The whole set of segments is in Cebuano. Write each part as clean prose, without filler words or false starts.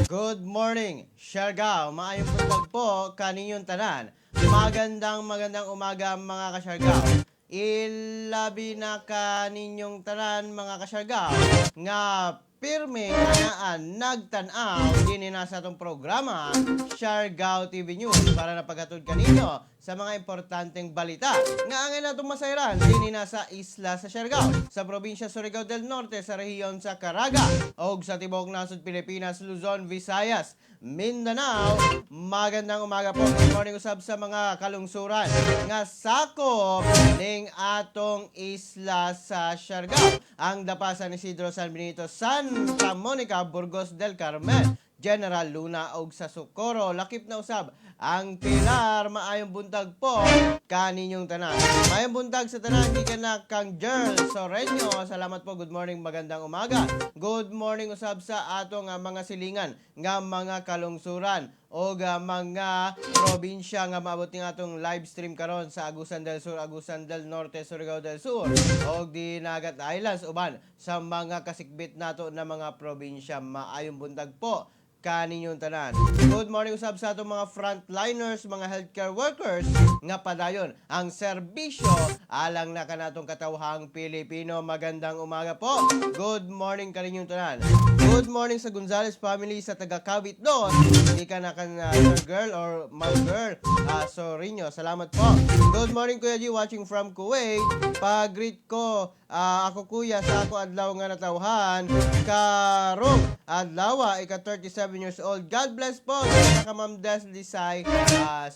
Good morning, Siargao. Maayong buntag po kaninyong tanan. Magandang magandang umaga, mga kasyargao. Ilabi na kaninyong tanan, mga kasyargao, nga pirmi anaan nagtan-aw dinhi na sa atong programa Siargao TV News para napaghatod kaninyo sa mga importanteng balita nga angay natong masayran dinhi na sa isla sa Siargao, sa probinsya Surigao del Norte, sa rehiyon sa Caraga og sa tibuok nasod Pilipinas, Luzon, Visayas, Mindanao. Magandang umaga po. Good morning usab sa mga kalungsuran nga sakop ning atong isla sa Siargao. Ang Dapa, San Isidro, San Benito, Santa Monica, Burgos del Carmen, General Luna og sa Socorro. Lakip na usab ang Pilar. Maayong buntag po kaninyong tanan. Maayong buntag sa tanan gikan na kang Jerl Soreño. Salamat po. Good morning, magandang umaga. Good morning usab sa atong mga silingan nga mga kalungsuran o mga probinsya nga maabot ning atong live stream karon sa Agusan del Sur, Agusan del Norte, Surigao del Sur og Dinagat Islands, uban sa mga kasikbit nato na mga probinsya. Maayong buntag po kaninyong tanan. Good morning usab sa atong mga frontliners, mga healthcare workers nga padayon ang serbisyo alang na kanatong katawhang Pilipino. Magandang umaga po. Good morning kaninyong tanan. Good morning sa Gonzales family sa taga Cavite Dos. Hindi ka na kan sir girl or ma'am girl Sorinho. Salamat po. Good morning, Kuya G, watching from Kuwait. Pag-greet ko ako, kuya, sa ako adlaw nga natawhan karong adlaw, ika 37 years old. God bless po sa ka Ma'am Des Lisay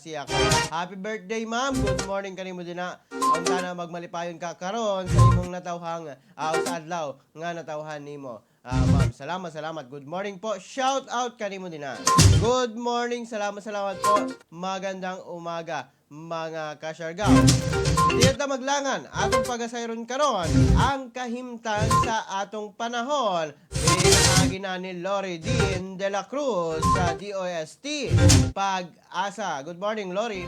siya ko. Happy birthday, ma'am. Good morning kanimo din na. Unta na magmalipayon ka karon sa imong natawhang sa adlaw nga natawhan nimo. Ma'am, salamat, salamat. Good morning po. Shout out kanimo din na. Good morning. Salamat, salamat po. Magandang umaga, mga kasyargaw. Di ta maglangan, atong pagasayron karon ang kahimtang sa atong panahon. Pinaagi na ni Lori Dean de la Cruz sa DOST Pag-asa. Good morning, Lori.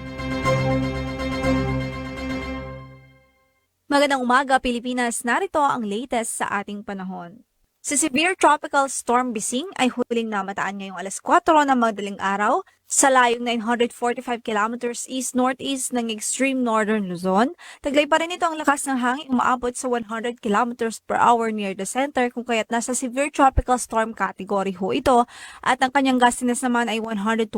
Magandang umaga, Pilipinas. Narito ang latest sa ating panahon. Si Severe Tropical Storm Bising ay huling namataan ngayong alas 4 ng madaling araw sa layong 945 kilometers east-northeast ng extreme northern Luzon. Taglay pa rin ito ang lakas ng hangin umaabot sa 100 kilometers per hour near the center, kung kaya't nasa severe tropical storm category ho ito at ang kanyang gustiness naman ay 125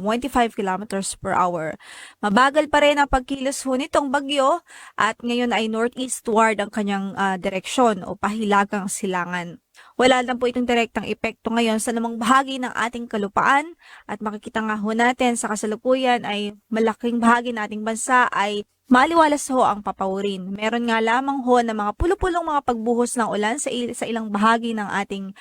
kilometers per hour. Mabagal pa rin ang pagkilos ho nitong bagyo at ngayon ay northeastward ang kanyang direksyon o pahilagang silangan. Wala lang po itong direktang epekto ngayon sa anumang bahagi ng ating kalupaan at makikita nga ho natin sa kasalukuyan ay malaking bahagi ng ating bansa ay maliwalas ho ang papawurin. Meron nga lamang ho na mga pulupulong mga pagbuhos ng ulan sa ilang bahagi ng ating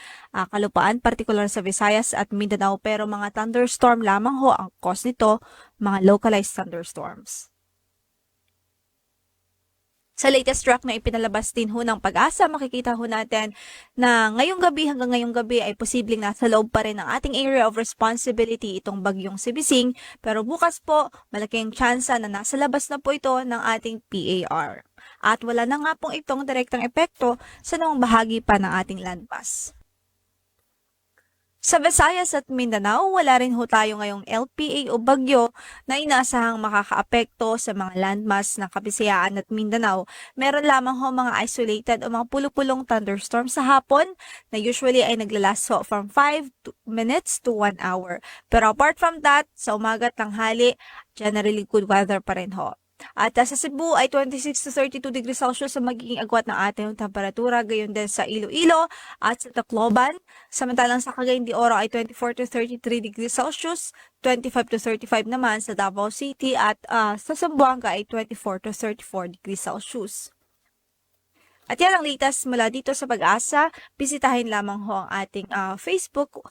kalupaan, partikular sa Visayas at Mindanao, pero mga thunderstorm lamang ho ang cause nito, mga localized thunderstorms. Sa latest track na ipinalabas din ho ng Pag-asa, makikita ho natin na ngayong gabi hanggang ngayong gabi ay posibleng nasa loob pa rin ng ating area of responsibility itong bagyong si Bising. Pero bukas po, malaking tsansa na nasa labas na po ito ng ating PAR. At wala na nga pong itong direktang epekto sa anumang bahagi pa ng ating landmass. Sa Visayas at Mindanao, wala rin ho tayo ngayong LPA o bagyo na inaasahang makakaapekto sa mga landmass ng Kabisayaan at Mindanao. Meron lamang ho mga isolated o mga pulupulong thunderstorm sa hapon na usually ay naglalast ho from 5 minutes to 1 hour. Pero apart from that, sa umaga at tanghali, generally good weather pa rin ho. At sa Cebu ay 26 to 32 degrees Celsius ang magiging agwat ng ating temperatura, gayon din sa Iloilo at sa Tacloban. Samantalang sa Cagayan de Oro ay 24 to 33 degrees Celsius, 25 to 35 naman sa Davao City at sa Zamboanga ay 24 to 34 degrees Celsius. At yan ang latest mula dito sa Pag-asa. Bisitahin lamang ho ang ating Facebook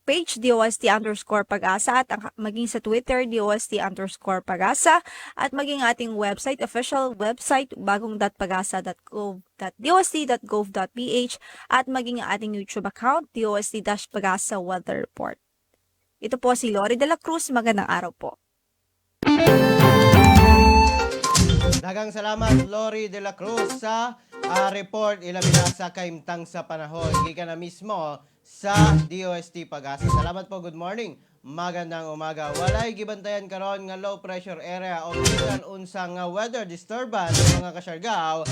page, DOST_Pag-asa, at maging sa Twitter, DOST_Pag-asa, at maging ating website, official website, bagong.pagasa.gov.dost.gov.ph, at maging ang ating YouTube account, DOST-Pagasa Weather Report. Ito po si Lori de la Cruz. Magandang araw po. Daghang salamat, Lori de la Cruz, sa report ilabi na sa kaimtang sa panahon. Gikan na mismo sa DOST Pag-asa. Salamat po, good morning. Magandang umaga. Walay gibantayan karon nga low pressure area o bisan unsa nga weather disturbance, mga kasyargaw,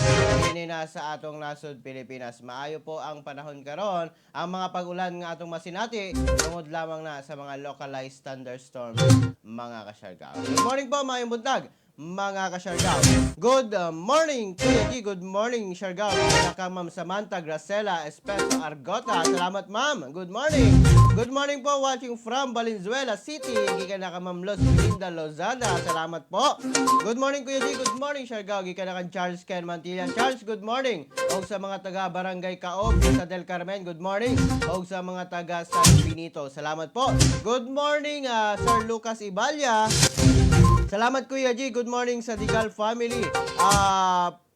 dinhi na sa atong nasod Pilipinas. Maayo po ang panahon karon. Ang mga pag-ulan nga atong masinati tungod lamang na sa mga localized thunderstorms, mga kasyargaw. Good morning po, maayong buntag, mga kasyargaw. Good morning, Kuya G. Good morning, Siargao. Naka Ma'am Samantha Gracela Espeso Argota. Salamat, ma'am. Good morning. Good morning po, watching from Valenzuela City. Gikan na ka Ma'am Los Linda Lozada. Salamat po. Good morning, Kuya G. Good morning, Siargao. Gikan na kan Charles Ken Mantilla. Charles, good morning. Og sa mga taga Barangay Kaob sa Del Carmen, good morning. Og sa mga taga San Benito. Salamat po. Good morning, Sir Lucas Ibalya. Salamat, Kuya G. Good morning sa Digal family.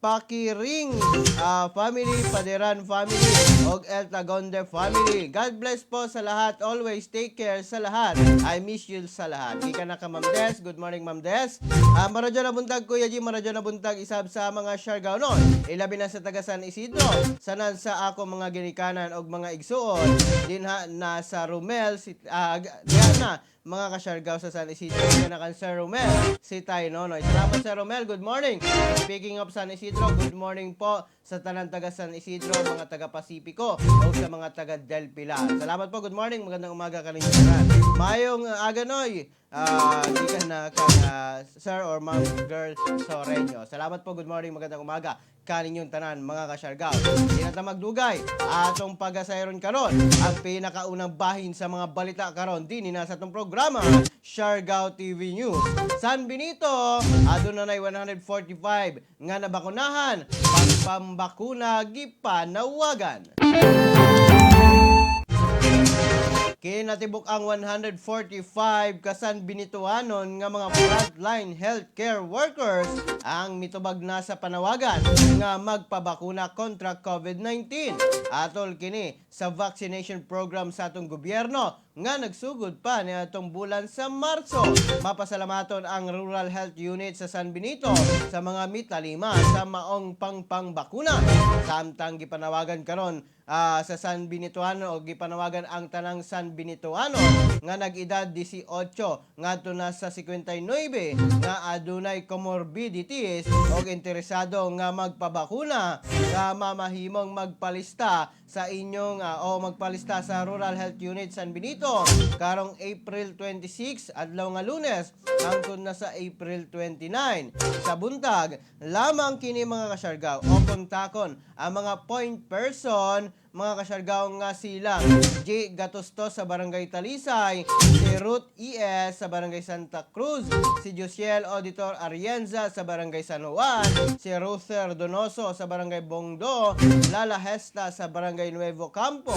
Pakiring family, Paderan family, og El Tagonde family. God bless po sa lahat. Always take care sa lahat. I miss you sa lahat. Gikan na ka Ma'am Des. Good morning, Ma'am Des. Maradyo na buntag, Kuya G. Maradyo na buntag isab sa mga Siargao nun. Ilabi na sa taga San Isidro. Sanan sa ako mga ginikanan og mga igsuon. Dinha na sa Romel. Si, diha na mga kasyargaw sa San Isidro. Gikan na kan Sir Romel. Si Tay Nonoy. Salamat, Sir Romel. Good morning. Speaking of San Isidro, good morning po sa tanan taga San Isidro, mga taga Pasipiko o sa mga taga Del Pilar. Salamat po. Good morning. Magandang umaga kaninyo tanan. Mayong aga noy. Gikan na kang Sir or Ma'am Girl Soreño. Salamat po. Good morning. Magandang umaga kaninyong tanan, mga kasyargaw. Di na ta magdugay. Atong pagasayron karon ang pinakaunang bahin sa mga balita karon dinhi na sa atong programa Siargao TV News. San Benito, aduna nay 145 nga nabakunahan, pagpambakuna gipanawagan. Kinatibuk ang 145 ka San Benituanon nga mga frontline healthcare workers ang mitubag na sa panawagan nga magpabakuna kontra COVID-19. Atol kini sa vaccination program sa atong gobyerno nga nagsugod pa niadtong bulan sa Marso. Mapasalamaton ang Rural Health Unit sa San Benito sa mga mitalima sa maong pangpangbakuna. Samtang gipanawagan karon sa San Benituano o gipanawagan ang tanang San Benituano nga nag-edad 18 ngadto na sa 59 nga adunay comorbidities o interesado nga magpabakuna nga mamahimong magpalista sa inyong o magpalista sa Rural Health Unit San Benito karong April 26, adlaw nga Lunes, hangtod na sa April 29 sa buntag lamang kini, mga kasyargaw, o kontakon ang mga point person, mga kasyargaw, nga sila J. Gatusto sa Barangay Talisay, si Ruth E.S. sa Barangay Santa Cruz, si Josiel Auditor Arienza sa Barangay San Juan, si Ruther Donoso sa Barangay Bongdo, Lala Hesta sa Barangay Nuevo Campo,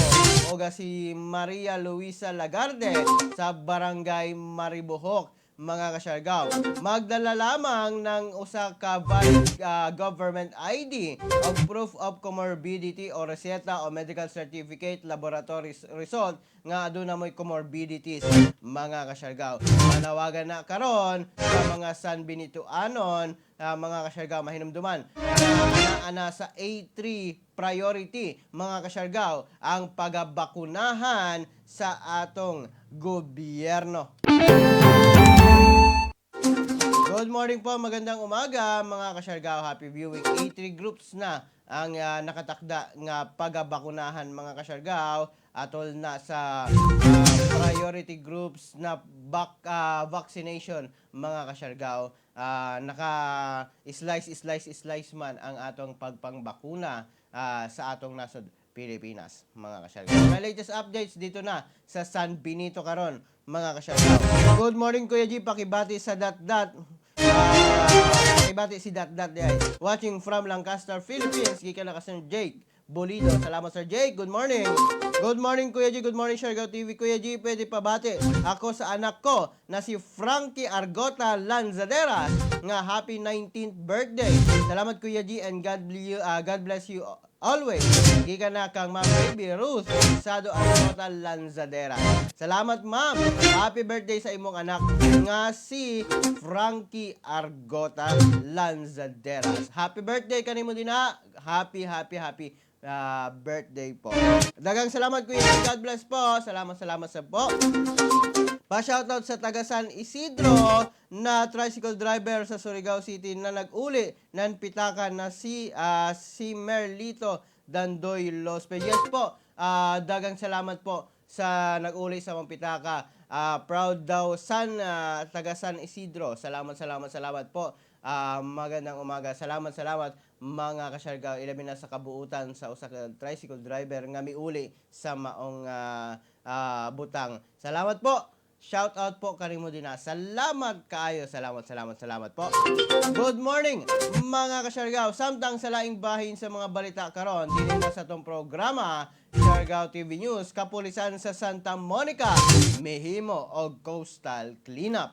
o si Maria Luisa Lagarde sa Barangay Maribohok, mga kasyargaw. Magdala lamang ng usa ka valid government ID o proof of comorbidity o reseta o medical certificate, laboratory result nga aduna mo'y comorbidities, mga kasyargaw. Manawagan na karon sa mga San Benituanon, mga kasyargaw, mahinumduman na ana sa A3 priority, mga kasyargaw, ang pagabakunahan sa atong gobyerno. Good morning po, magandang umaga, mga kasyargaw. Happy viewing. A3 groups na ang nakatakda nga pagabakunahan, mga kasyargaw, atol na sa priority groups na vaccination, mga kasyargaw. Naka slice slice slice man ang atong pagpangbakuna sa atong nasod Pilipinas, mga kasyargaw. May latest updates dito na sa San Benito karon, mga kasyargaw. Good morning, Kuya G, pakibati sa dot dot. Pakibati si dot dot diay. Watching from Lancaster, Philippines. Gikan na ka Sir Jake Bolido. Salamat, Sir Jake. Good morning. Good morning, Kuya G. Good morning, Siargao TV. Kuya G, pwede pabati ako sa anak ko na si Frankie Argota Lanzaderas nga happy 19th birthday. Salamat, Kuya G, and God bless you always. Gikan na kang Ma'am Baby Ruth Sado Argota Lanzadera. Salamat, ma'am. Happy birthday sa imong anak nga si Frankie Argota Lanzaderas. Happy birthday kanimo din ha. Happy, happy, happy birthday po. Daghang salamat, Kuya. God bless po. Salamat, salamat sa po. Pa-shoutout sa taga San Isidro na tricycle driver sa Surigao City na nag-uli ng pitaka na si Merlito Dandoy Lospe. Yes po, daghang salamat po sa nag-uli sa mga pitaka. Proud daw taga San Isidro. Salamat, salamat, salamat po. Magandang umaga. Salamat, salamat, mga kasyargaw. Ilabi na sa kabuutan sa usa ka tricycle driver nga miuli sa maong butang. Salamat po. Shout out po kanimo din na. Salamat kaayo. Salamat, salamat, salamat po. Good morning, mga kasyargaw. Samtang sa laing bahin sa mga balita karon, dinhi na sa atong programa, Siargao TV News, kapulisan sa Santa Monica mihimo og coastal cleanup.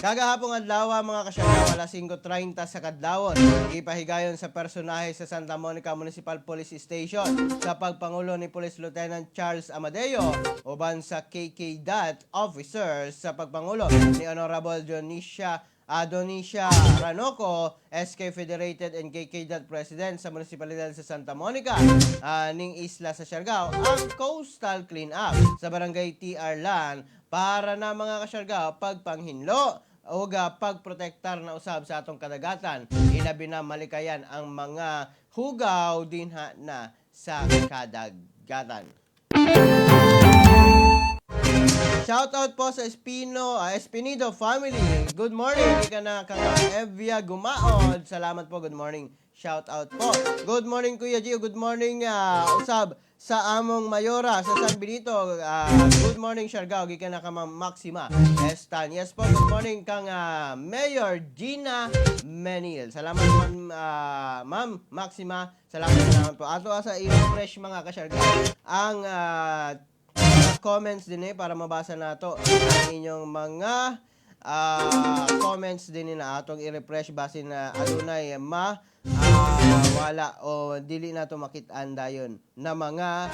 Kagahapong adlaw, mga kasyargaw, alas 5:30 sa kadlawon, ipahigayon sa personahe sa Santa Monica Municipal Police Station sa pagpangulo ni Police Lieutenant Charles Amadeo uban sa KK DAT officers sa pagpangulo ni Honorable Dionisia Adonisha Ranoco, SK Federated and KK DAT President sa Munisipalidad sa Santa Monica, ning isla sa Siargao, ang coastal clean up sa Barangay TR Lan para na, mga kasyargao, pagpanghinlo o pagprotektar na usab sa atong kadagatan, ilabi na malikayan ang mga hugaw dinha na sa kadagatan. Shout out po sa Espinido family. Good morning. Ika na kang Evia Gumaod. Salamat po. Good morning. Shout out po. Good morning, Kuya Gio. Good morning, usab sa among mayora sa San Benito. Good morning, Siargao. Gikan na ka Ma'am Maxima Estan. Yes po. Good morning kang Mayor Gina Menil. Salamat, Ma'am, Ma'am Maxima. Salamat, salamat po. Ato sa i-refresh, mga kasyargao, ang mga comments din eh para mabasa nato ang inyong mga comments din na atong i-refresh basin na adunay ma wala o dili nato makit-an dayon na mga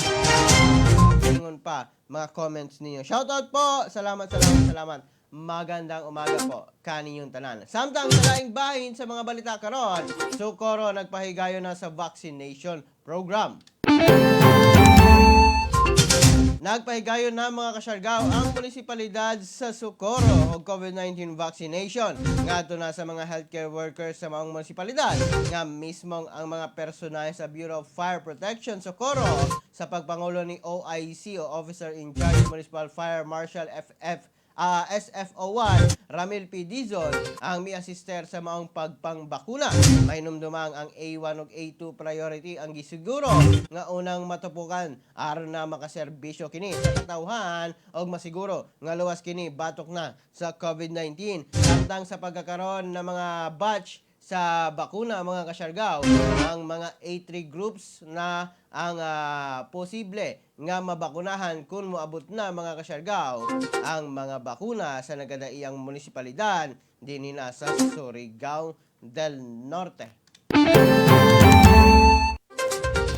ingon pa mga comments ninyo. Shout out po. Salamat, salamat, salamat. Magandang umaga po kaninyong tanan. Samtang sa laing bahin sa mga balita karon, Socorro nagpahigayon na sa vaccination program. Nagpahigayon na, mga kasyargao, ang munisipalidad sa Socorro og COVID-19 vaccination ngadto na sa mga healthcare workers sa mga munisipalidad, nga mismong ang mga personahe sa Bureau of Fire Protection Socorro sa pagpangulo ni OIC o Officer in Charge Municipal Fire Marshal FF SFO1 Ramil P. Dizon ang mi-assister sa maong pagpangbakuna. Mahinumdumang ang A1 ug A2 priority ang gisiguro nga unang matupukan aron na makaserbisyo kini sa katawhan og masiguro nga luwas kini batok na sa COVID-19. Samtang sa pagkakaroon ng mga batch sa bakuna, mga kasyargaw, ang mga A3 groups na ang posible nga mabakunahan kung moabot na, mga kasyargaw, ang mga bakuna sa nagadaiyang munisipalidad dinhi na sa Surigao del Norte.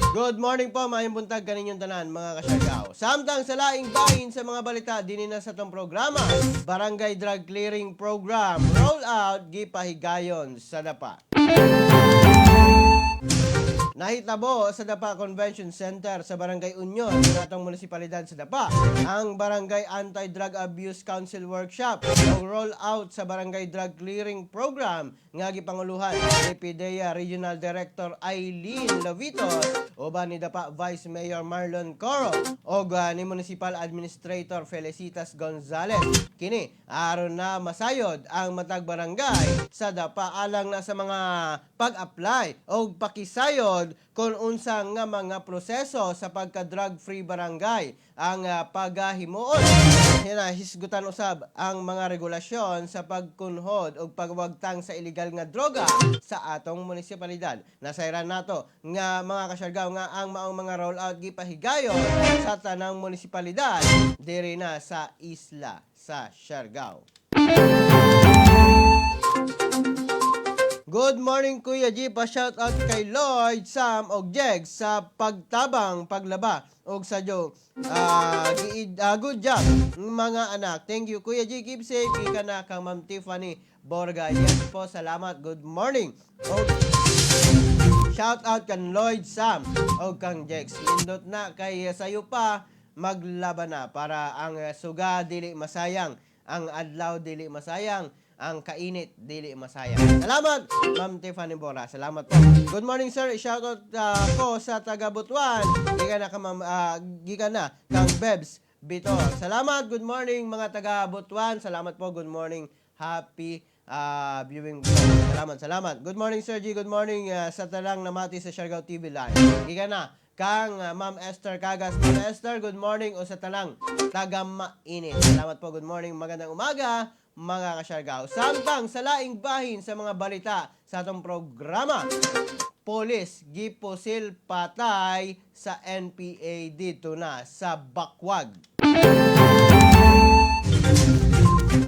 Good morning po, maayong buntag kaninyong tanan, mga kasyargaw. Samtang sa laing bahin sa mga balita dinhi na sa atong programa, Barangay Drug Clearing Program roll out gipahigayon sa Dapa. Nahitabo sa Dapa Convention Center sa Barangay Union sa atong munisipalidad sa Dapa ang Barangay Anti-Drug Abuse Council Workshop o roll out sa Barangay Drug Clearing Program nga gipanguluhan ni PDEA Regional Director Eileen Lovitos uban ni Dapa Vice Mayor Marlon Coro og ni Municipal Administrator Felicitas Gonzales. Kini aron na masayod ang matag barangay sa Dapa alang na sa mga pag-apply og pakisayod kung unsa nga mga proseso sa pagka-drug free barangay ang pagahimuon. Hinahisgutan usab ang mga regulasyon sa pagkunhod og pagwagtang sa illegal nga droga sa atong munisipalidad. Nasayran nato nga, mga kasyargaw, nga ang maong mga rollout gipahigayon sa tanang munisipalidad diri na sa isla sa Siargao. Good morning, Kuya G, pa shout out kay Lloyd, Sam og Jeg sa pagtabang paglaba og sa joke. Good job, mga anak. Thank you, Kuya G. Keep safe. Ika na kang Ma'am Tiffany Borga. Yes po, salamat. Good morning. Og Shout out kan Lloyd Sam o kang Jex. Nindot na kay sayo pa maglaban na para ang suga dili masayang, ang adlaw dili masayang, ang kainit dili masayang. Salamat, Ma'am Tiffany Bora. Salamat po. Good morning, sir. Shout out ko sa taga Butuan. Gikan na ka, ma'am, gikan na kang Bebs Bitor. Salamat. Good morning, mga taga Butuan. Salamat po. Good morning. Happy viewing po. Salamat, salamat. Good morning, Sir G. Good morning sa talang namati sa Siargao TV Live. Gikan na kang Ma'am Esther Cagas. Ma'am Esther, good morning o sa talang taga Mainit. Salamat po. Good morning. Magandang umaga, mga kasyargao. Samtang sa laing bahin sa mga balita sa atong programa, polis gipusil patay sa NPA dito na sa Bacuag.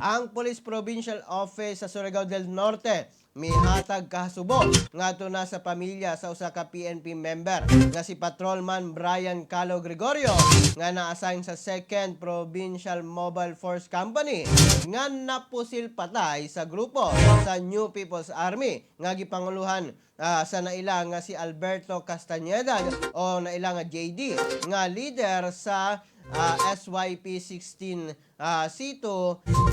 Ang Police Provincial Office sa Surigao del Norte mihatag kahasubo ngadto na sa pamilya sa usa ka PNP member nga si Patrolman Brian Calo Gregorio nga na-assign sa 2nd Provincial Mobile Force Company nga napusil patay sa grupo sa New People's Army nga gipanguluhan sa naila nga si Alberto Castañeda o naila nga JD nga leader sa SYP 16 C2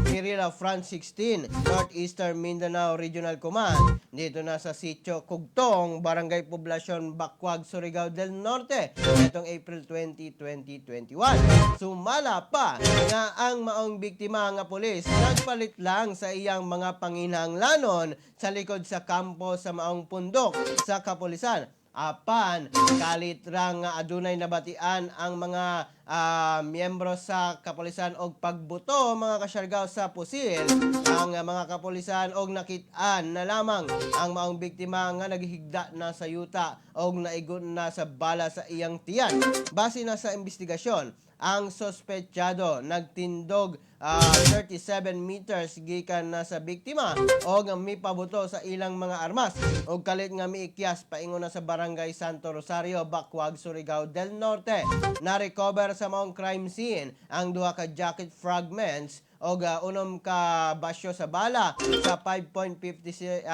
Guerrilla Front 16 Northeastern Mindanao Regional Command dito na sa Sitio Kugtong, Barangay Poblacion, Bacuag, Surigao del Norte itong April 20, 2021. Sumala pa nga ang maong biktima nga pulis nagpalit lang sa iyang mga panginahanglanon sa likod sa kampo sa maong pundok sa kapulisan. Apan kalit ra nga adunay nabatian ang mga miyembro sa kapulisan og pagbuto, mga kasyargaw, sa pusil ang mga kapulisan og nakit-an na lamang ang maong biktima nga naghigda na sa yuta og naigo na sa bala sa iyang tiyan. Base na sa investigasyon, ang sospechado nagtindog 37 meters gikan na sa biktima og mipabuto sa ilang mga armas og kalit nga miikyas paingon na sa Barangay Santo Rosario, Bacuag, Surigao del Norte. Na-recover sa maong crime scene ang duha ka jacket fragments og unom ka basyo sa bala sa 5.56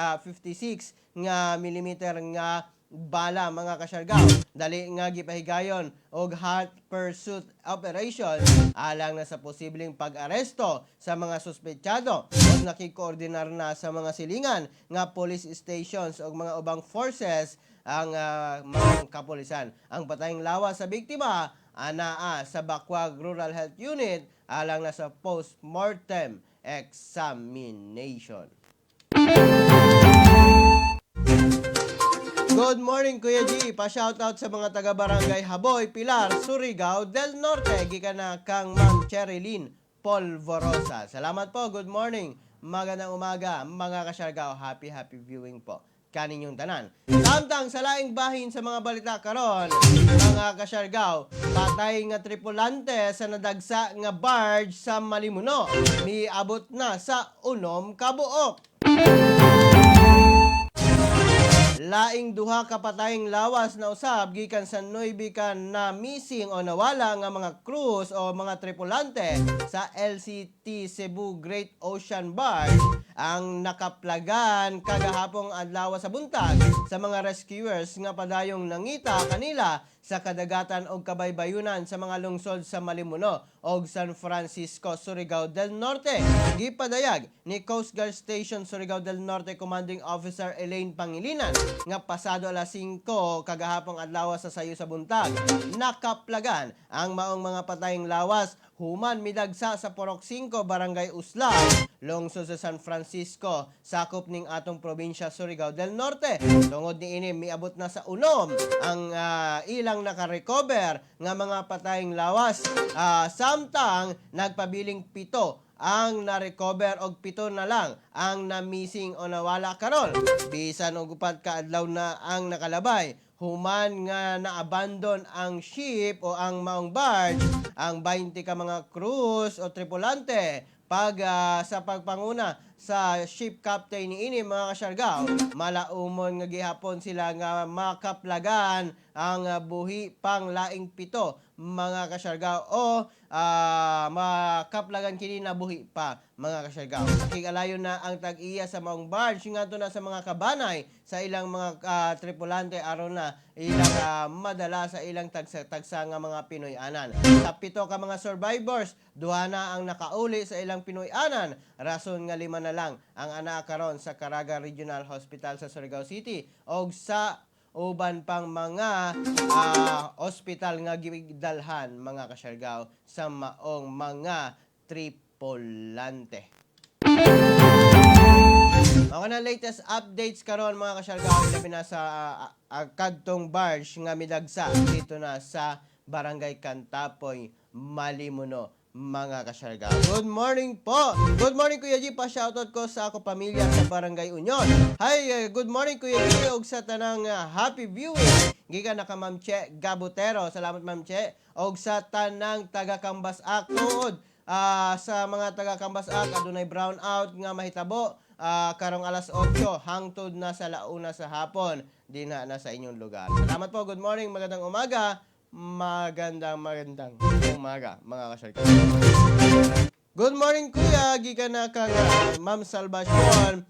nga millimeter nga bala, mga kasyargaw. Dali nga gipahigayon og hot pursuit operation alang na sa posibleng pag-aresto sa mga suspetsado ug nakikoordinar na sa mga silingan nga police stations ug mga ubang forces ang mga kapulisan. Ang patayng lawas sa biktima anaa sa Bacuag Rural Health Unit alang na sa post-mortem examination. Good morning, Kuya G. Pa-shoutout sa mga taga-barangay Haboy, Pilar, Surigao del Norte. Gikan na kang Ma'am Cherilyn Polvorosa. Salamat po. Good morning. Magandang umaga, mga kasyargao. Happy, happy viewing po kaninyong tanan. Samtang sa laing bahin sa mga balita karon, mga kasyargao, patay nga tripulante sa nadagsa nga barge sa Malimuno miabot na sa 6 ka buok. Laing duha ka patayng lawas na usab gikan sa 9 ka na missing o nawala nga mga crews o mga tripulante sa LCT Cebu Great Ocean Barge ang nakaplagan kagahapong adlaw sa buntag sa mga rescuers nga padayong nangita kanila sa kadagatan og kabaybayunan sa mga lungsod sa Malimuno og San Francisco, Surigao del Norte. Gipadayag ni Coast Guard Station Surigao del Norte Commanding Officer Elaine Pangilinan nga pasado alas 5 kagahapong adlaw sa sayo sa buntag, nakaplagan ang maong mga patayng lawas human midagsa sa Purok 5, Barangay Uslay, lungsod sa San Francisco, sakop ning atong probinsya Surigao del Norte. Tungod niini, miabot na sa 6 ang ilang nakarecover nga mga patayng lawas. Samtang nagpabiling 7 ang na-recover og 7 na lang ang na-missing o nawala karon. Bisan og 4 ka adlaw na ang nakalabay human nga na-abandon ang ship o ang maong barge, ang 20 ka mga crews o tripulante pag sa pagpanguna sa ship captain niini, mga kasyargaw, malaumon nga gihapon sila nga makaplagan ang buhi pang laing pito, mga kasyargaw, o makaplagan kini na buhi pa, mga kasyargaw. Nakigalayon na ang tag-iya sa maong barge ngadto na sa mga kabanay sa ilang mga tripulante aron na ilang madala sa ilang tagsa-tagsa nga mga Pinoy-anan. Sa pito ka mga survivors, duha na ang nakauli sa ilang Pinoy-anan. Rason nga lima na lang ang ana karon sa Caraga Regional Hospital sa Surigao City og sa uban pang mga ospital nga gidalhan, mga kasyargaw, sa maong mga tripulante. Mao na latest updates karon, mga kasyargaw, labi na sa kadtong barge nga midagsa dito na sa Barangay Kantapoy, Malimuno, mga kasyargaw. Good morning po! Good morning, Kuya G, pa-shoutout ko sa ako pamilya sa Barangay Union. Hi, good morning, Kuya G, ug sa tanang happy viewing. Gikan na ka Ma'am Che Gabutero. Salamat, Ma'am Che. Og sa tanang taga Kambas-ak tuod sa mga taga Kambas-ak, adunay brown out nga mahitabo karong alas 8 hangtod na sa launa sa hapon dinha na sa inyong lugar. Salamat po. Good morning. Magandang umaga. Magandang magandang umaga, mga kasyargaw. Good morning, Kuya, gikan na kang Ma'am Salvacion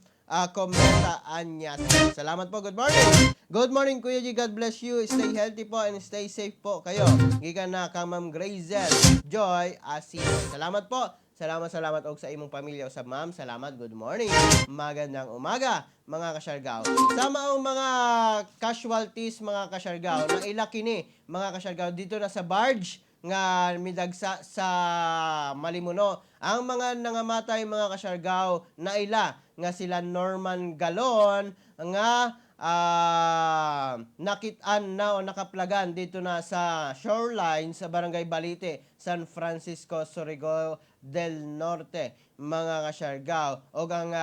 Cometa Anyas. Salamat po, good morning. Good morning, Kuya G, God bless you. Stay healthy po and stay safe po kayo. Gikan na kang Ma'am Grazel Joy Asino. Salamat po. Salamat, salamat og sa imong pamilya usab, ma'am. Salamat. Good morning. Magandang umaga, mga kasyargaw. Sa maong mga casualties, mga kasyargaw, na ila kini, mga kasyargaw, dito na sa barge nga midagsa sa Malimuno. Ang mga nangamatay, mga kasyargaw, na ila nga sila Norman Galon nga nakit-an na o nakaplagan dito na sa shoreline sa Barangay Balite, San Francisco, Surigao del Norte, mga kasyargaw. Og ang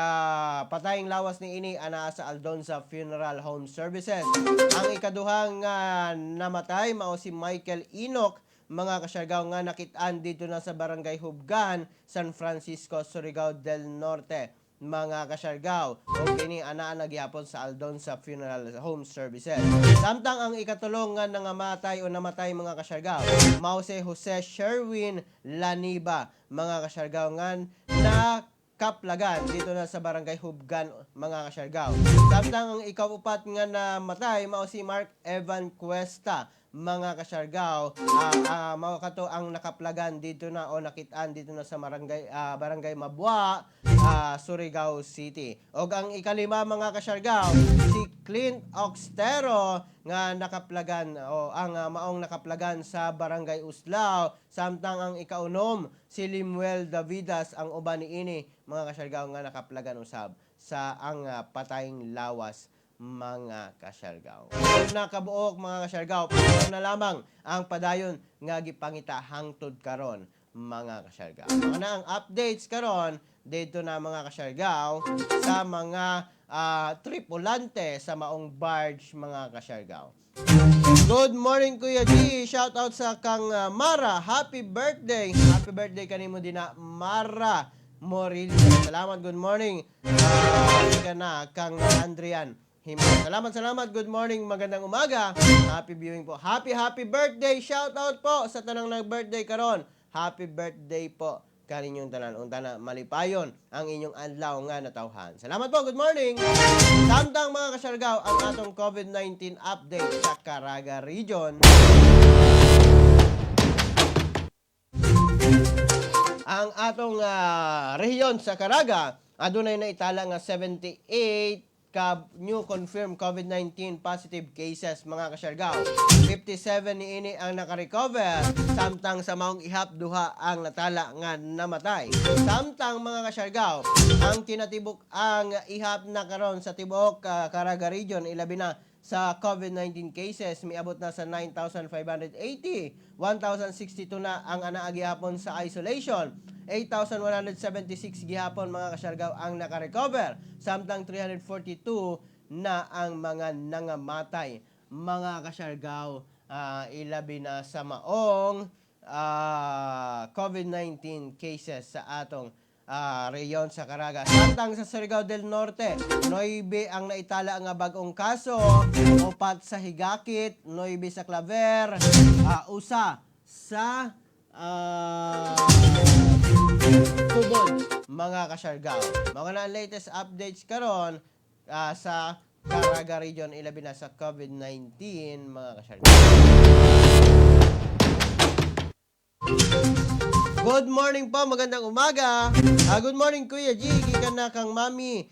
patayng lawas ni ini anaa sa Aldonza Funeral Home Services. Ang ikaduhang namatay mao si Michael Enoch, mga kasyargaw, nga nakit-an dito na sa Barangay Hubgan, San Francisco, Surigao del Norte, mga kasyargaw. O kini anaa nagyapon sa Aldonza Funeral Home Services. Samtang ang ikatulong nga nangamatay o namatay, mga kasyargaw, mao si Jose Sherwin Laniba, mga kasyargaw, nga na kaplagan dito na sa Barangay Hubgan, mga kasyargaw. Samtang ang ikaupat nga namatay mao si Mark Evan Cuesta, mga kasyargaw, mao kato ang nakaplagan dito na o nakitaan dito na sa Barangay Mabua, Surigao City. Og ang ikalima, mga kasyargaw, si Clint Oxtero nga nakaplagan o ang maong nakaplagan sa Barangay Uslao. Samtang ang ikaunom si Limuel Davidas, ang uban niini, mga kasyargaw, nga nakaplagan usab sa ang patayng lawas, mga kasyargaw. Kung nakabuok, mga kasyargaw, pito na lamang ang padayon nga gipangita hangtod karon, mga kasyargaw. Mao na ang updates karon dito na, mga kasyargaw, sa mga tripulante sa maong barge, mga kasyargaw. Good morning, Kuya G. Shout out sa kang Mara. Happy birthday. Happy birthday kanimo din na Mara Morillo. Salamat. Good morning. Ka na kang Andrian Himo. Salamat, salamat. Good morning. Magandang umaga. Happy viewing po. Happy, happy birthday. Shout out po sa tanang nag-birthday karon. Happy birthday po kaninyong tanan. Unta na malipayon ang inyong adlaw nga natawhan. Salamat po. Good morning. Samtang, mga kasyargaw, ang atong COVID-19 update sa Caraga Region. Ang atong rehiyon sa Caraga, adunay naitala nga 78 ka new confirmed COVID-19 positive cases, mga kasyargaw. 57 niini ang nakarecover, samtang sa maong ihap duha ang natala nga namatay. Samtang, mga kasyargaw, ang kinatibuk ang ihap na karon sa tibuok Caraga Region, ilabi na sa COVID-19 cases, miabot na sa 9,580. 1,062 na ang anaa gihapon sa isolation. 8,176 gihapon, mga kasyargaw, ang nakarecover. Samtang 342 na ang mga nangamatay, mga kasyargaw, ilabi na sa maong COVID-19 cases sa atong rehiyon sa Caraga. Samtang sa Surigao del Norte, 9 ang naitala nga bag-ong kaso, 4 sa Higakit, 9 sa Claver, 1 sa Tubod, mga kasyargao. Mga na ang latest updates karon sa Caraga Region, ilabi na sa COVID-19, mga kasyargao. Good morning po, magandang umaga. Good morning, Kuya G, gikan na kang Mami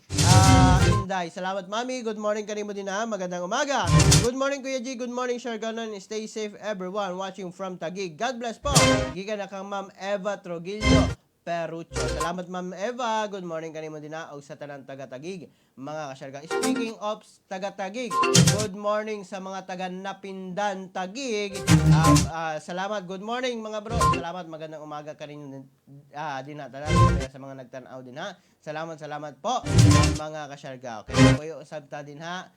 Inday. Salamat, Mami. Good morning kanimo din ha. Magandang umaga. Good morning, Kuya G. Good morning, Siargaonon. Stay safe, everyone watching from Taguig. God bless po. Gikan na kang Ma'am Eva Trogillo Perucho. Salamat, Ma'am Eva. Good morning kanimo din ha og sa tanang taga-Taguig, mga kasyarga. Speaking of taga-Taguig, good morning sa mga taga Napindan, Taguig. Salamat. Good morning, mga bro. Salamat. Magandang umaga kaninyo din ha. Tanan sa mga nagtan-aw din ha. Salamat, salamat po, mga kasyarga. Okay, puyo usab ta din ha.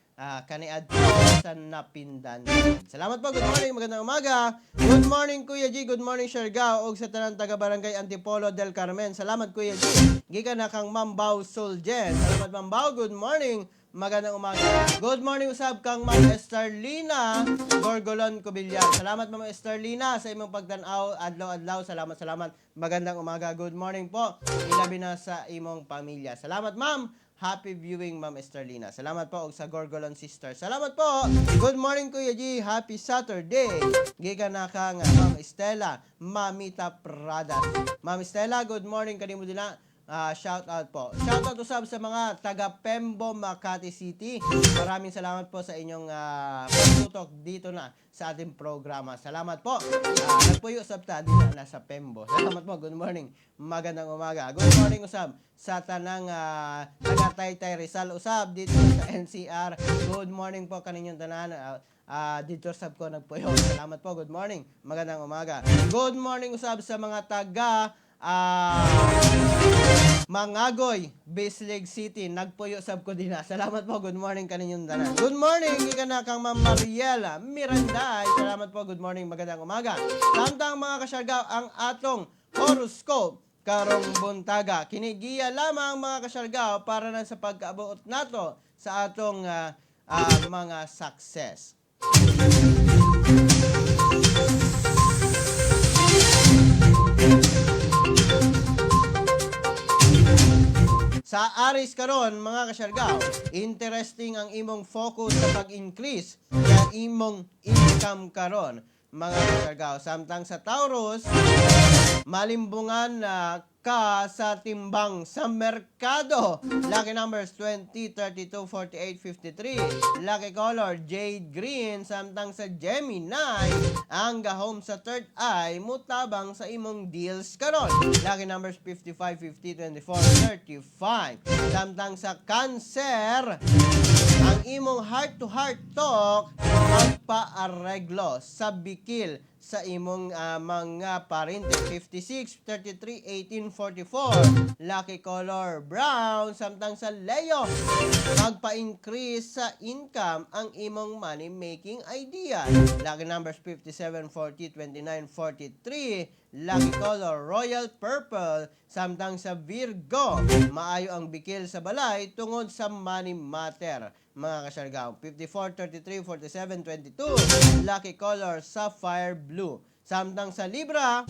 Kaniadto sa Napindan. Salamat po. Good morning. Magandang umaga. Good morning, Kuya G. Good morning, Siargao. Og sa tanang taga Barangay Antipolo del Carmen. Salamat, Kuya G. Gikan na kang Ma'am Bao Soljen. Salamat, Ma'am Bao. Good morning. Magandang umaga. Good morning usab kang Ma'am Esterlina Gorgolon Cubillan. Salamat, Ma'am Esterlina, sa imong pagtan-aw adlaw-adlaw. Salamat, salamat. Magandang umaga. Good morning po. Ilabi na sa imong pamilya. Salamat, Ma'am. Happy viewing, Ma'am Esterlina. Salamat po og sa Gorgolon Sister. Salamat po. Good morning, Kuya G. Happy Saturday. Gikan na kang Ma'am Estela Mamita Pradas. Ma'am Estela, good morning kanimo din na. Shout out po. Shout out usab sa mga taga Pembo, Makati City. Maraming salamat po sa inyong pagtutok dito na sa ating programa. Salamat po. Nagpuyo usab ta din na nasa Pembo. Salamat po. Good morning. Magandang umaga. Good morning usab sa tanang taga Taytay, Rizal usab dito sa NCR. Good morning po kaninyong tanan. Dito sab ko nagpuyo. Salamat po. Good morning. Magandang umaga. Good morning usab sa mga taga Mangagoy, Bislig City. Nagpuyo sab ko din na. Salamat po. Good morning kaninyong tanan. Good morning gikan na kang Ma'am Mariela Miranday. Salamat po. Good morning. Magandang umaga. Samtang, mga kasyargaw, ang atong horoscope karong buntaga. Kinigiya lamang, mga kasyargaw, para na sa pagkaabot nato sa atong mga success. Sa Aries karon, mga kasyargaw, interesting ang imong focus sa pag-increase sa imong income karon, mga kasyargaw. Samtang sa Taurus, malimbungan na ka sa timbang sa merkado. Lucky numbers 20, 32, 48, 53. Lucky color jade green. Samtang sa Gemini, ang gahom sa third eye mutabang sa imong deals karon. Lucky numbers 55, 50, 24, 35. Samtang sa Cancer, ang imong heart-to-heart talk magpaareglo sa bikil sa imong mga parente. 56, 33, 18, 44. Lucky color brown. Samtang sa Leo, magpa-increase sa income ang imong money making idea. Lucky numbers 57, 40, 29, 43. Lucky color royal purple. Samtang sa Virgo, maayo ang bikil sa balay tungod sa money matter, mga kasyargaw. 54, 33, 47, 22. Lucky color sapphire blue. Samtang sa Libra,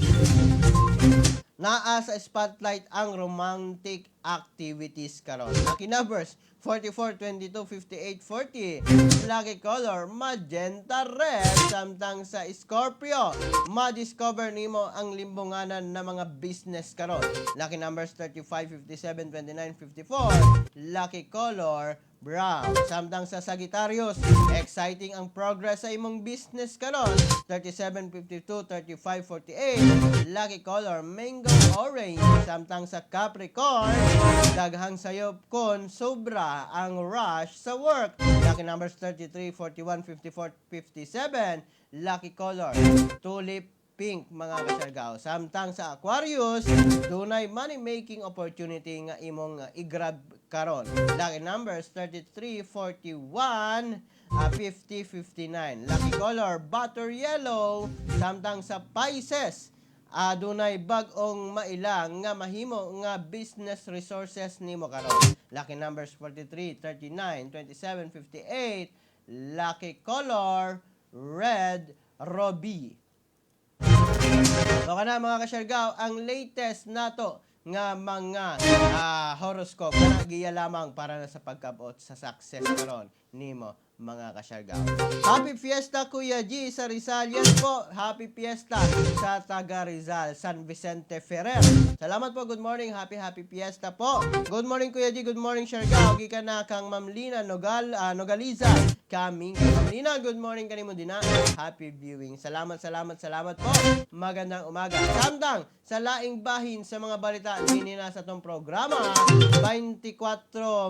naa sa spotlight ang romantic activities karon. Lucky numbers 44, 22, 58, 40. Lucky color magenta red. Samtang sa Scorpio, ma-discover nimo ang limbunganan na mga business karon. Lucky numbers 35, 57, 29, 54. Lucky color brown. Samtang sa Sagittarius, exciting ang progress sa imong business karon. 37, 52, 35, 48. Lucky color mango orange. Samtang sa Capricorn, daghang sayop kon sobra ang rush sa work. Lucky numbers 33, 41, 54, 57. Lucky color tulip pink, mga kasyargaw. Samtang sa Aquarius, dunay money making opportunity nga imong i-grab karon. Lucky numbers 33, 41, 50, 59. Lucky color butter yellow. Samtang sa Pisces, Adunay bag-ong maila nga mahimo nga business resources nimo karon. Lucky numbers 43, 39, 27, 58. Lucky color red ruby. So kana, mga kasyargaw, ang latest nato nga mga horoscope kana giya lamang para na sa pagkabot sa success karon nimo, mga kasyargaw. Happy Fiesta, Kuya G, sa Rizal. Yes po, happy Fiesta sa taga Rizal, San Vicente Ferrer. Salamat po, good morning. Happy happy Fiesta po. Good morning, Kuya G, good morning, Siargao. Gikan na kang Ma'am Lina Nogal, Nogaliza. Kaming Ma'am Lina, good morning kanimo din na. Happy viewing. Salamat, salamat, salamat po. Magandang umaga. Samtang sa laing bahin sa mga balita dinhi na sa atong programa, 24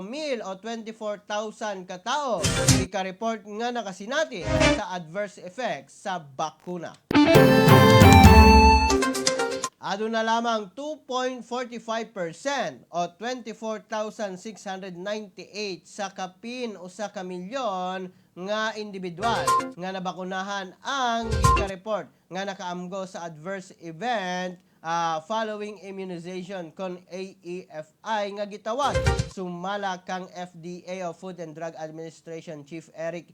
mil o 24,000 katao ika-report nga nakasinati sa adverse effects sa bakuna. Aduna lamang 2.45% o 24,698 sa kapin 1 ka milyon nga individual nga nabakunahan ang ika-report nga nakaamgo sa adverse event following immunization kon AEFI nga gitawag, sumala kang FDA o Food and Drug Administration Chief Eric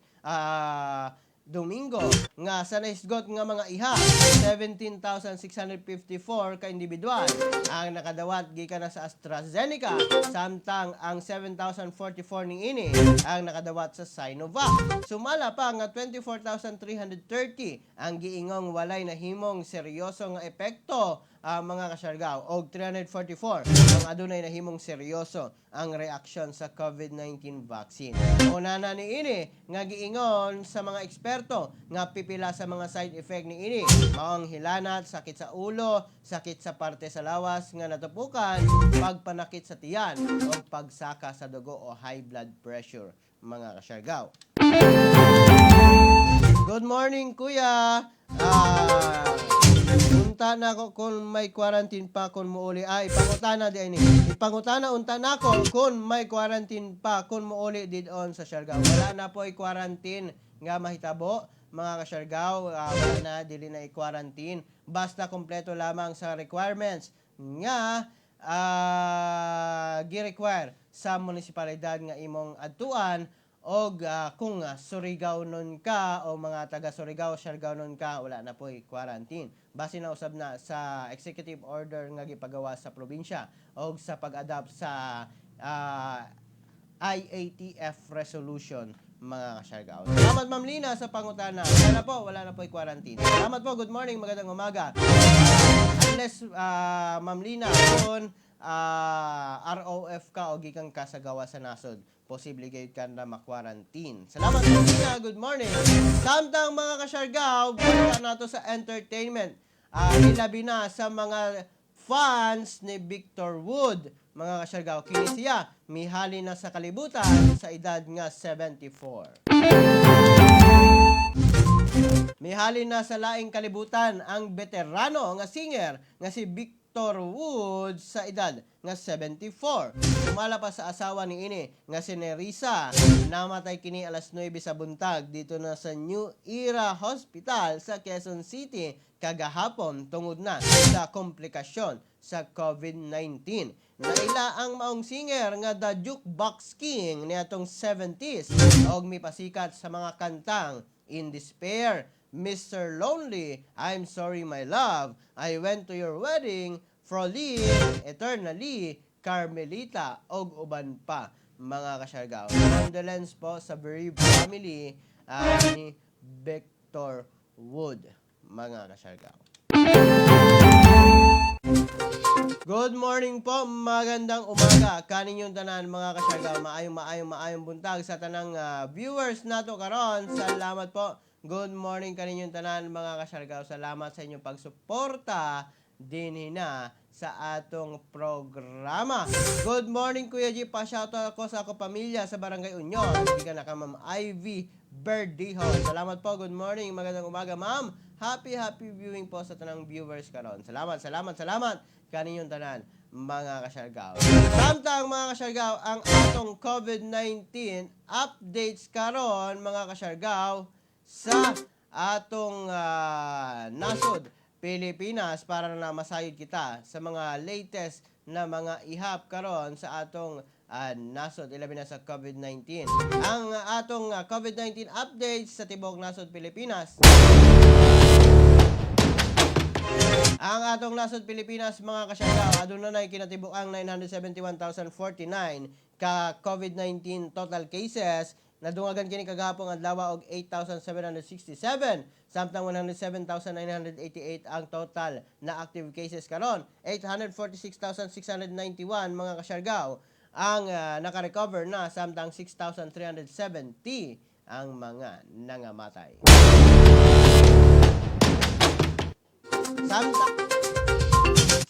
Domingo nga sa nahisgot nga mga iha, 17,654 ka individual ang nakadawat gikan na sa AstraZeneca, samtang ang 7,044 niini ang nakadawat sa Sinovac. Sumala pa nga 24,330 ang giingong walay nahimong seryoso nga epekto ang mga kasyargaw og 344 ang adunay nahimong seryoso ang reaksyon sa COVID-19 vaccine. Una na niini nga giingon sa mga eksperto nga pipila sa mga side effect niini mao ang hilanat, sakit sa ulo, sakit sa parte sa lawas nga natupukan, pagpanakit sa tiyan o pagsaka sa dugo o high blood pressure, mga kasyargaw. Good morning, Kuya. Unta na ko kung may quarantine pa kung muuli. Ay, ipangutana di ini. Ipangutana unta na ko kung may quarantine pa kung muuli didon sa Siargao. Wala na po quarantine nga mahitabo, mga kasyargaw. Wala na, dili na i-quarantine. Basta kompleto lamang sa requirements nga gi-require sa munisipalidad nga imong adtuan og kung Surigao nun ka o mga taga Surigao, Siargao nun ka, wala na po'y quarantine. Base na usab na sa executive order nga gipagawa sa probinsya og sa pag-adapt sa IATF resolution, mga kasyargao. Salamat, Ma'am Lina, sa pangutana. Wala na po, wala na po quarantine. Salamat po, good morning, magandang umaga. Unless, Ma'am Lina, kung ROF ka o gikan ka sa gawa sa nasod, posible gayud ka na ma-quarantine. Salamat, Ma'am Lina, good morning. Samtang, mga kasyargao, balikan nato sa entertainment. Ilabi na sa mga fans ni Victor Wood. Mga kasyargao, kini siya mihali na sa kalibutan sa edad nga 74. Mihali na sa laing kalibutan ang veterano nga singer nga si Victor Wood sa edad nga 74. Sumala pa sa asawa ni ini nga si Nerissa, namatay kini alas 9 sa buntag dito na sa New Era Hospital sa Quezon City kagahapon tungod na sa komplikasyon sa COVID-19. Naila ang maong singer nga The Jukebox King niadtong 70s og mipasikat sa mga kantang In Despair, Mr. Lonely, I'm Sorry My Love, I Went to Your Wedding, Frolene, Eternally, Carmelita, og uban pa, mga kasyargaw. Condolence po sa bereaved family ni Victor Wood, mga kasyargaw. Good morning po, magandang umaga kaninyong tanan, mga kasyargaw. Maayong maayong maayong buntag sa tanang viewers nato karon. Salamat po. Good morning kaninyong tanan, mga kasyargaw. Salamat sa inyong pagsuporta dinhi na sa atong programa. Good morning, Kuya G. Pa-shoutout ako sa ako pamilya sa Barangay Union. Gikan na ka Ma'am Ivy Berdiho. Salamat po. Good morning. Magandang umaga, ma'am. Happy, happy viewing po sa tanang viewers karon. Salamat, salamat, salamat kaninyong tanan, mga kasyargaw. Samtang, mga kasyargaw, ang atong COVID-19 updates karon, mga kasyargaw, sa atong nasod. Pilipinas para na masayod kita sa mga latest na mga ihap karon sa atong nasod, ilabi na sa COVID-19. Ang atong COVID-19 updates sa tibuok nasod Pilipinas. Ang atong nasod Pilipinas, mga kasyargao, aduna na kinatibuk-ang 971,049 ka COVID-19 total cases. Nadungagan kini kagahapon adlaw og 8,767, samtang 107,988 ang total na active cases karon. 846,691, mga kasyargao, ang naka-recover na, samtang 6,370 ang mga nangamatay.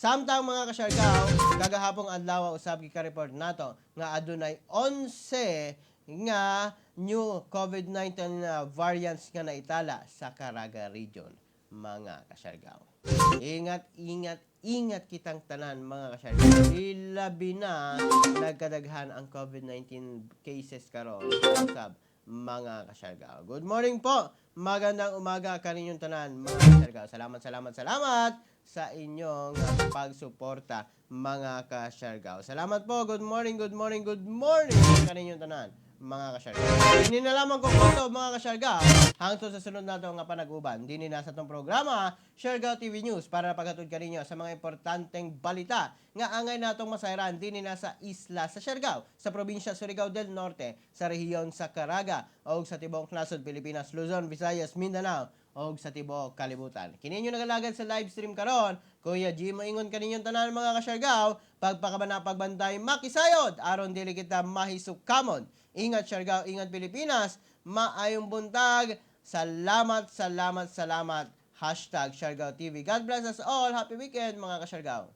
Samtang, mga kasyargao, kagahapong adlaw usab gika-report nato nga adunay 11 nga new COVID-19 na variants nga naitala sa Caraga Region, mga kasyargao. Ingat, ingat, ingat kitang tanan, mga kasyargao. Ilabi na nagkadaghan ang COVID-19 cases karon usab, mga kasyargao. Good morning po. Magandang umaga kaninyong tanan, mga kasyargao. Salamat, salamat, salamat sa inyong pagsuporta, mga kasyargao. Salamat po. Good morning, good morning, good morning kaninyong tanan, mga kasyargao. Hindi na lamang ko kutob, mga kasyargao. Hangtod sa sunod nato nga panag-uban dinhi na sa atong programa Siargao TV News para paghatod kaninyo sa mga importanteng balita nga angay natong masayran dinhi na sa isla sa Siargao, sa probinsya Surigao del Norte, sa rehiyon sa Caraga o sa tibuok nasod Pilipinas, Luzon, Visayas, Mindanao o sa tibuok kalibutan. Kini inyo nagalagad sa live stream karon, Kuya G moingon kaninyong tanan, mga kasyargao, pagpakabana, pagbantay, makisayod aron dili kita mahisukamon. Ingat Siargao, ingat Pilipinas, maayong buntag. Salamat, salamat, salamat. #SiargaoTV. God bless us all. Happy weekend, mga kasyargao.